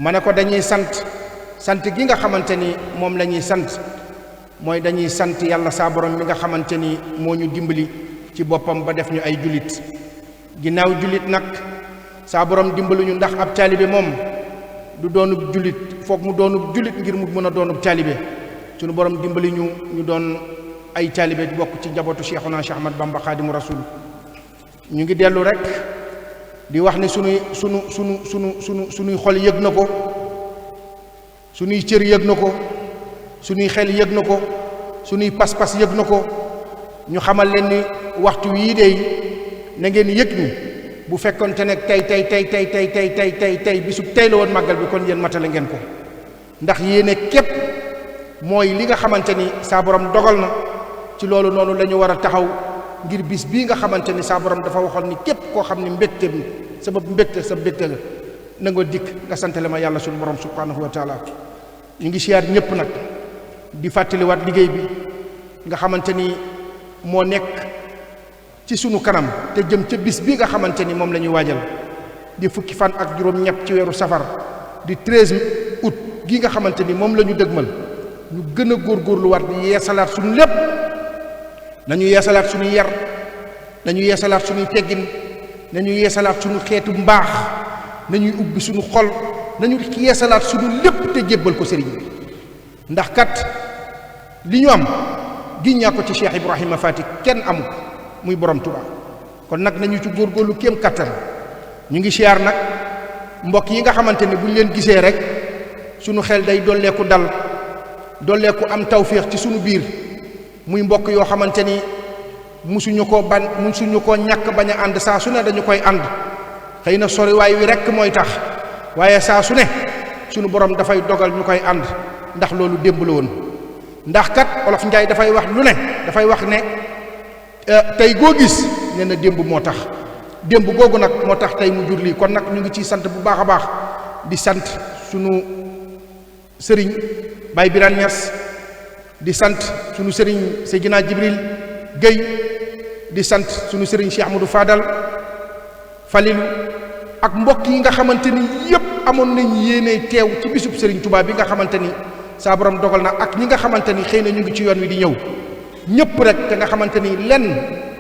ma ne ko dañuy sant gi nga xamante ni moom la ñuy sant mooy dañuy sant yàlla saa borom mi nga xamante ni moo ñu dimbali ci boppam ba def ñu ay jullit ginnaaw jullit nag saa borom dimbaluñu ndax ab taalibe moom du doonub jullit foog mu doonub jullit ngir mu mën a doonub taalibe suñu borom dimbali ñu doon ay taalibe bokk ci njabootu Cheikhuna Cheikh Ahmad Bamba Xaadimu Rasul ñu ngi dellu rek di wax ni sunuy xol yëg na ko sunuy cër yëg na ko sunuy xel yëg na ko sunuy pas-pas yëg na ko ñu xamal leen ni waxtu wii de na ngeen yëg ni bu fekkonte ne tey bisub tey la woon màggal bi kon yéen matale ngeen ko ndax yéene képp mooy li nga xamante ni saa borom dogal na ci loolu noonu la ñu war a taxaw ngir bis bii nga xamante ni saa borom dafa waxoon ni képp koo xam ni mbégte bi sama mbégte sa mbégte la na nga dikk nga santale ma yàlla suñu borom subhanahu wa taala ñu ngi siyaar ñëpp nag di fàttaliwaat liggéey bi nga xamante ni moo nekk ci sunu kanam te jëm ca bis bi nga xamante ni moom la ñuy waajal di fukki fan ak juróom-ñett ci weeru safar di 13 août gi nga xamante ni moom la ñu dëgmal ñu gën a góorgóorluwaat di yeesalaat suñu lépp nañu yeesalaat suñu yar nañu yeesalaat suñuy teggin nañu yeesalaat suñu xeetu mbaax nañuy ubbi suñu xol nañu yeesalaat suñu lépp te jébbal ko sëriñ bi ndax kat li ñu am giññaa ko ci Cheikh Ibrahima Fati kenn amu ko muy borom Tuubaa kon nag nañu ci góorgóorlu kéem kattan ñu ngi siyaar nag mbokk yi nga xamante ni buñ leen gisee rek suñu xel day dolleeku dal dolleeku am tawféex ci suñu biir muy mbokk yoo xamante ni musuñu koo ñàkk bañ a ànd saa su ne dañu koy ànd xëy na soriwaay wi rekk mooy tax waaye saa su ne suñu borom dafay dogal ñu koy ànd ndax loolu démb la woon ndax kat Olof Njaay dafay wax lu ne dafay wax ne tey goo gis nee na démb moo tax démb googu nag moo tax tey mu jur lii kon nag ñu ngi ciy sant bu baax a baax di sant sunu sëriñ Baye Birane Niass di sant sunu sëriñ Seydina Jibril Guèye di sant sunu sëriñ Cheikh Ahmadou Fadal Falilou ak mbokk yi nga xamante ni yépp amoon nañ yéene teew ci bisub sëriñ Touba bi nga xamante ni saa borom dogal na ak ñi nga xamante ni xëy na ñu ngi ci yoon wi di ñëw ñëpp rek te nga xamante ni lenn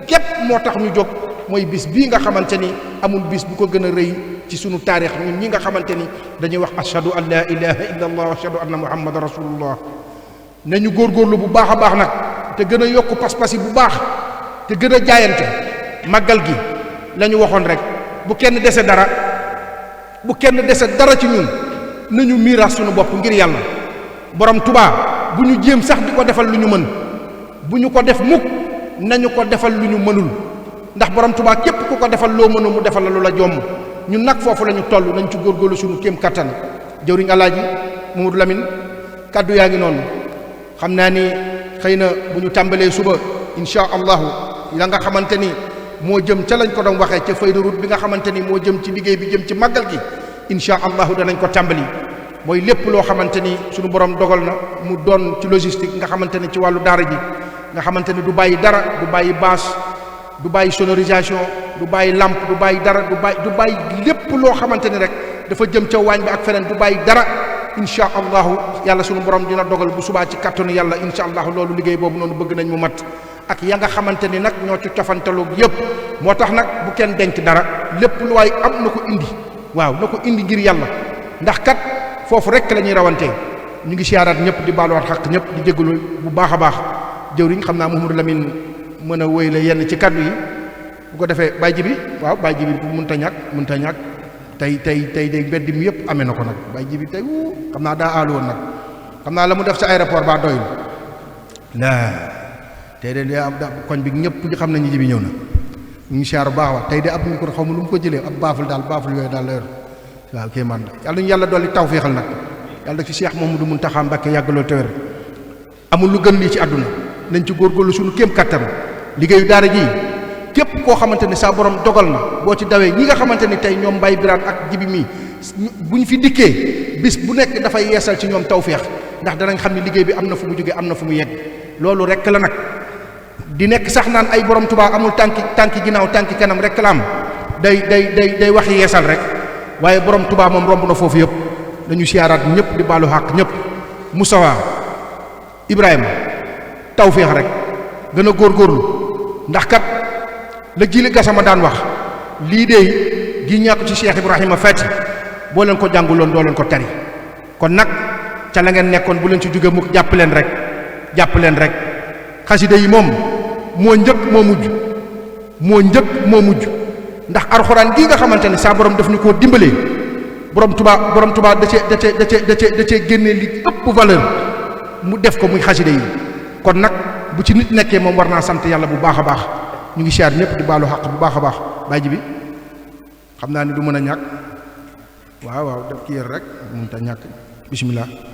képp moo tax ñu jóg mooy bis bii nga xamante ni amul bis bu ko gën a rëy ci sunu taarix ñun ñi nga xamante ni dañuy wax ashhadu an la ilaha illa allah wa ashhadu anna muhammadan rasulullah nañu góorgóorlu bu baax a baax nag te gën a yokk pas-pas yi bu baax te gën a jaayante màggal gi la ñu waxoon rek bu kenn dese dara ci ñun nañu miiras sunu bopp ngir yàlla borom Tuubaa bu ñu jéem sax di ko defal lu ñu mën bu ñu ko def mukk nañu ko defal lu ñu mënul ndax borom Tuubaa képp ku ko defal loo mënul mu defal la lu la jomm ñun nag foofu la ñu toll nañ ci góorgóorlu suñu kéem kattan jëwriñ Alaaji Mamadou Lamine kaddu yaa ngi noonu xam naa ni xëy na bu ñu tàmbalee suba insha allahu la nga xamante ni moo jëm ca lañ ko doon waxee ca feuille de route bi nga xamante ni moo jëm ci liggéey bi jëm ci màggal gi insha allahu danañ ko tàmbali mooy lépp loo xamante ni suñu borom dogal na mu doon ci logistique nga xamante ni ci wàllu daara ji nga xamante ni du bàyyi dara du bàyyi bâche du bàyyi sonorisation du bàyyi lampe du bàyyi dara du bàyyi lépp loo xamante ni rek dafa jëm ca waañ bi ak feneen du bàyyi dara insha allahu yàlla suñu borom dina dogal bu subaa ci kattanu yàlla insha allahu loolu liggéey boobu noonu bëgg nañ mu mat ak ya nga xamante ni nag ñoo ci cofantaloo yépp moo tax nag bu kenn denc dara lépp lu waay am na ko indi waaw na ko indi ngir yàlla ndax kat foofu rek la ñuy rawantee ñu ngi siyaaraat ñëpp di baaluwaat xaq ñëpp di jégalu bu baax a baax jëwriñ xam naa Mouhamadou Lamine mën a wéy la yenn ci kaddu yi bu ko defee Baye Jibi waaw Baye Jibi bu mënta ñàkk tey day mbedd mi yëpp amee na ko nag Baye Jibi tey xam naa daa aalu woon nag xam naa la mu def ci aéroport ba doyul tey de ab koñ bi ñëpp ñu xam nañu Jibi ñëw na ñu ngi siyaar bu baax wax tey de ab micro xaw ma lu mu ko jëlee ab baaful yooyu daal la yor waaw kii man yàlla ñu yàlla dolli tawféexal nag yàlla ci Cheikh Mouhamadou Mountakha Mbacké yàggaloo te wér amul lu gën lii ci àdduna nañ ci góorgóorlu suñu kéem kattan liggéeyu daara ji képp koo xamante ni saa borom dogal na boo ci dawee ñi nga xamante ni tey ñoom Baye Birane ak Jibi mii bu ñu fi dikkee bis bu nekk dafay yeesal ci ñoom tawféex ndax danañ xam ne liggéey bi am na fu mu jógee am na fu mu yegg loolu rek la nag di nekk sax naan ay borom Tuubaa amul tànki ginnaaw tànki kanam rek la am day waxi yeesal rek waaye borom Tuubaa moom romb na foofu yëpp dañu siyaaraat ñëpp di baalu xàq ñëpp Moustapha Ibrahima tawféex rek gën a góorgóorlu ndax kat la Jili Gassama daan wax lii de gi ñàkk ci Cheikh Ibrahima Fati boo leen ko jànguloon doo leen ko tari kon nag ca la ngeen nekkoon bu leen ci jóge mukk jàpp leen rek xasida yi moom moo njëkk moo mujj ndax alxuraan gii nga xamante ne saa borom daf ñu koo dimbalee borom Tuubaa da cee génne li ëpp valeur mu def ko muy xasida yi kon nag bu ci nit nekkee moom war naa sant yàlla bu baax a baax ñu ngi siyaar ñëpp di baalu xaq bu baax a baax bàyyi ji bi xam naa ni du mën a ñàkk waaw def kii rek mënut a ñàkk bismillah